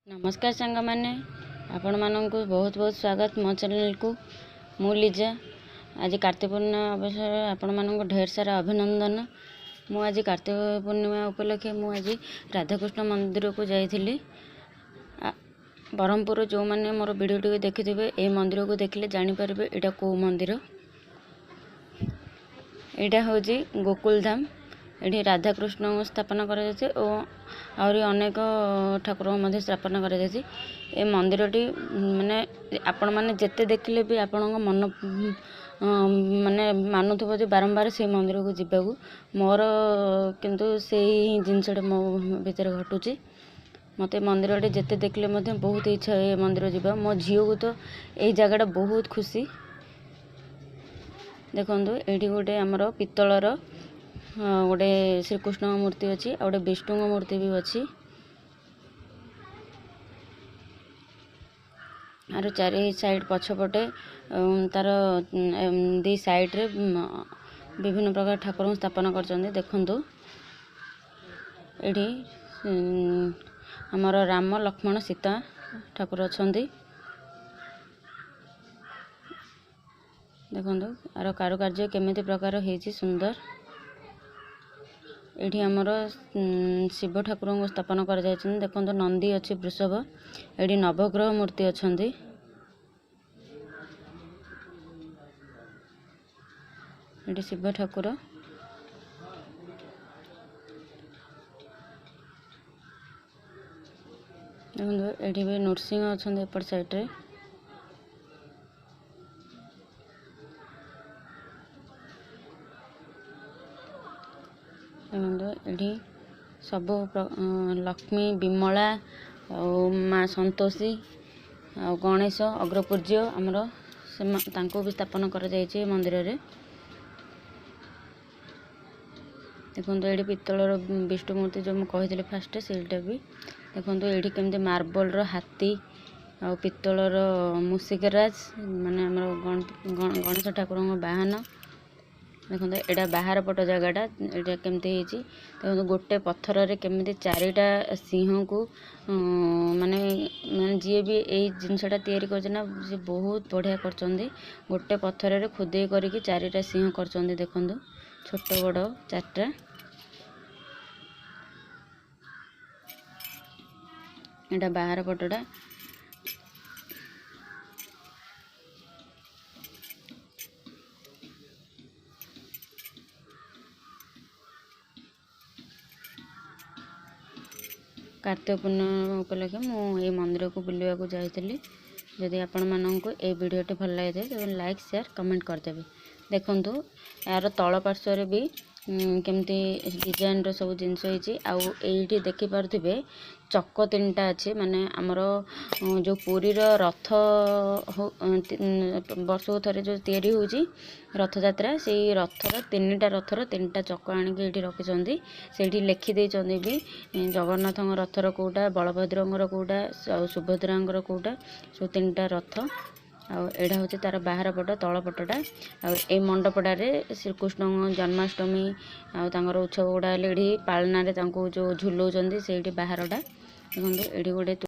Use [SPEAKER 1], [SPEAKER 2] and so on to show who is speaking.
[SPEAKER 1] ନମସ୍କାର ସାଙ୍ଗମାନେ, ଆପଣମାନଙ୍କୁ ବହୁତ ବହୁତ ସ୍ୱାଗତ ମୋ ଚ୍ୟାନେଲକୁ। ମୁଁ ଲିଜା। ଆଜି କାର୍ତ୍ତିକ ପୂର୍ଣ୍ଣିମା ଅବସରରେ ଆପଣମାନଙ୍କୁ ଢେର ସାରା ଅଭିନନ୍ଦନ। ମୁଁ ଆଜି କାର୍ତ୍ତିକ ପୂର୍ଣ୍ଣିମା ଉପଲକ୍ଷେ ମୁଁ ଆଜି ରାଧାକୃଷ୍ଣ ମନ୍ଦିରକୁ ଯାଇଥିଲି ବ୍ରହ୍ମପୁର। ଯେଉଁମାନେ ମୋର ଭିଡ଼ିଓଟିକୁ ଦେଖିଥିବେ, ଏଇ ମନ୍ଦିରକୁ ଦେଖିଲେ ଜାଣିପାରିବେ ଏଇଟା କେଉଁ ମନ୍ଦିର। ଏଇଟା ହେଉଛି ଗୋକୁଲଧାମ। ଏଠି ରାଧାକୃଷ୍ଣଙ୍କୁ ସ୍ଥାପନ କରାଯାଇଛି ଓ ଆହୁରି ଅନେକ ଠାକୁରଙ୍କୁ ମଧ୍ୟ ସ୍ଥାପନ କରାଯାଇଛି। ଏ ମନ୍ଦିରଟି ମାନେ ଆପଣମାନେ ଯେତେ ଦେଖିଲେ ବି ଆପଣଙ୍କ ମନ ମାନେ ମାନୁଥିବ ଯେ ବାରମ୍ବାର ସେଇ ମନ୍ଦିରକୁ ଯିବାକୁ। ମୋର କିନ୍ତୁ ସେଇ ଜିନିଷଟା ମୋ ଭିତରେ ଘଟୁଛି। ମୋତେ ମନ୍ଦିରଟି ଯେତେ ଦେଖିଲେ ମଧ୍ୟ ବହୁତ ଇଚ୍ଛା ହୁଏ ମନ୍ଦିର ଯିବା। ମୋ ଝିଅକୁ ତ ଏଇ ଜାଗାଟା ବହୁତ ଖୁସି। ଦେଖନ୍ତୁ, ଏଇଠି ଗୋଟେ ଆମର ପିତ୍ତଳର ଗୋଟେ ଶ୍ରୀକୃଷ୍ଣଙ୍କ ମୂର୍ତ୍ତି ଅଛି ଆଉ ଗୋଟେ ବିଷ୍ଣୁଙ୍କ ମୂର୍ତ୍ତି ବି ଅଛି। ଆର ଚାରି ସାଇଡ଼୍ ପଛପଟେ ତାର ଦି ସାଇଡ଼୍ରେ ବିଭିନ୍ନ ପ୍ରକାର ଠାକୁରଙ୍କୁ ସ୍ଥାପନ କରିଛନ୍ତି। ଦେଖନ୍ତୁ, ଏଠି ଆମର ରାମ, ଲକ୍ଷ୍ମଣ, ସୀତା ଠାକୁର ଅଛନ୍ତି। ଦେଖନ୍ତୁ, ଆର କାରୁକାର୍ଯ୍ୟ କେମିତି ପ୍ରକାର ହେଇଛି ସୁନ୍ଦର। ଏଇଠି ଆମର ଶିବ ଠାକୁରଙ୍କୁ ସ୍ଥାପନ କରାଯାଇଛନ୍ତି। ଦେଖନ୍ତୁ, ନନ୍ଦୀ ଅଛି, ବୃଷଭ, ଏଠି ନବଗ୍ରହ ମୂର୍ତ୍ତି ଅଛନ୍ତି। ଏଠି ଶିବ ଠାକୁର। ଦେଖନ୍ତୁ, ଏଠି ବି ନୃସିଂହ ଅଛନ୍ତି ଏପଟ ସାଇଡ଼୍ରେ। ଦେଖନ୍ତୁ, ଏଠି ସବୁ ଲକ୍ଷ୍ମୀ, ବିମଳା ଆଉ ମା ସନ୍ତୋଷୀ ଆଉ ଗଣେଶ ଅଗ୍ରପୂଜ୍ୟ ଆମର, ସେ ତାଙ୍କୁ ବି ସ୍ଥାପନ କରାଯାଇଛି ମନ୍ଦିରରେ। ଦେଖନ୍ତୁ, ଏଇଠି ପିତ୍ତଳର ବିଷ୍ଣୁ ମୂର୍ତ୍ତି ଯେଉଁ ମୁଁ କହିଥିଲି ଫାଷ୍ଟ, ସେଇଟା ବି। ଦେଖନ୍ତୁ, ଏଇଠି କେମିତି ମାର୍ବଲର ହାତୀ ଆଉ ପିତ୍ତଳର ମୁଷିକରାଜ, ମାନେ ଆମର ଗଣେଶ ଠାକୁରଙ୍କ ବାହନ। ଦେଖନ୍ତୁ, ଏଇଟା ବାହାର ପଟ ଜାଗାଟା, ଏଇଟା କେମିତି ହେଇଛି। ଦେଖନ୍ତୁ, ଗୋଟେ ପଥରରେ କେମିତି ଚାରିଟା ସିଂହକୁ, ମାନେ ଯିଏ ବି ଏଇ ଜିନିଷଟା ତିଆରି କରିଛି ନା, ସେ ବହୁତ ବଢ଼ିଆ କରିଛନ୍ତି। ଗୋଟେ ପଥରରେ ଖୋଦେଇ କରିକି ଚାରିଟା ସିଂହ କରିଛନ୍ତି। ଦେଖନ୍ତୁ, ଛୋଟ ବଡ଼ ଚାରିଟା। ଏଇଟା ବାହାର ପଟଟା। କାର୍ତ୍ତିକ ପୂର୍ଣ୍ଣିମା ଉପଲକ୍ଷେ ମୁଁ ଏଇ ମନ୍ଦିରକୁ ବୁଲିବାକୁ ଯାଇଥିଲି। ଯଦି ଆପଣମାନଙ୍କୁ ଏଇ ଭିଡ଼ିଓଟି ଭଲ ଲାଗିଥାଏ, ତେବେ ଲାଇକ୍, ସେୟାର, କମେଣ୍ଟ କରିଦେବେ। ଦେଖନ୍ତୁ, ଏହାର ତଳ ପାର୍ଶ୍ୱରେ ବି କେମିତି ଡିଜାଇନର ସବୁ ଜିନିଷ ହେଇଛି। ଆଉ ଏଇଠି ଦେଖିପାରୁଥିବେ ଚକ ତିନିଟା ଅଛି, ମାନେ ଆମର ଯେଉଁ ପୁରୀର ରଥ ବର୍ଷକୁ ଥରେ ଯେଉଁ ତିଆରି ହେଉଛି ରଥଯାତ୍ରା, ସେଇ ରଥର ତିନିଟା ରଥର ତିନିଟା ଚକ ଆଣିକି ଏଇଠି ରଖିଛନ୍ତି। ସେଇଠି ଲେଖି ଦେଇଛନ୍ତି ବି ଜଗନ୍ନାଥଙ୍କ ରଥର କେଉଁଟା, ବଳଭଦ୍ରଙ୍କର କେଉଁଟା ଆଉ ସୁଭଦ୍ରାଙ୍କର କେଉଁଟା, ସବୁ ତିନିଟା ରଥ। ଆଉ ଏଇଟା ହେଉଛି ତାର ବାହାର ପଟ, ତଳ ପଟଟା। ଆଉ ଏଇ ମଣ୍ଡପଟାରେ ଶ୍ରୀକୃଷ୍ଣଙ୍କ ଜନ୍ମାଷ୍ଟମୀ ଆଉ ତାଙ୍କର ଉତ୍ସବ ଗୁଡ଼ା ହେଲେ ଏଠି ପାଳନାରେ ତାଙ୍କୁ ଯେଉଁ ଝୁଲଉଛନ୍ତି, ସେଇଠି ବାହାରଟା। ଦେଖନ୍ତୁ, ଏଇଠି ଗୋଟେ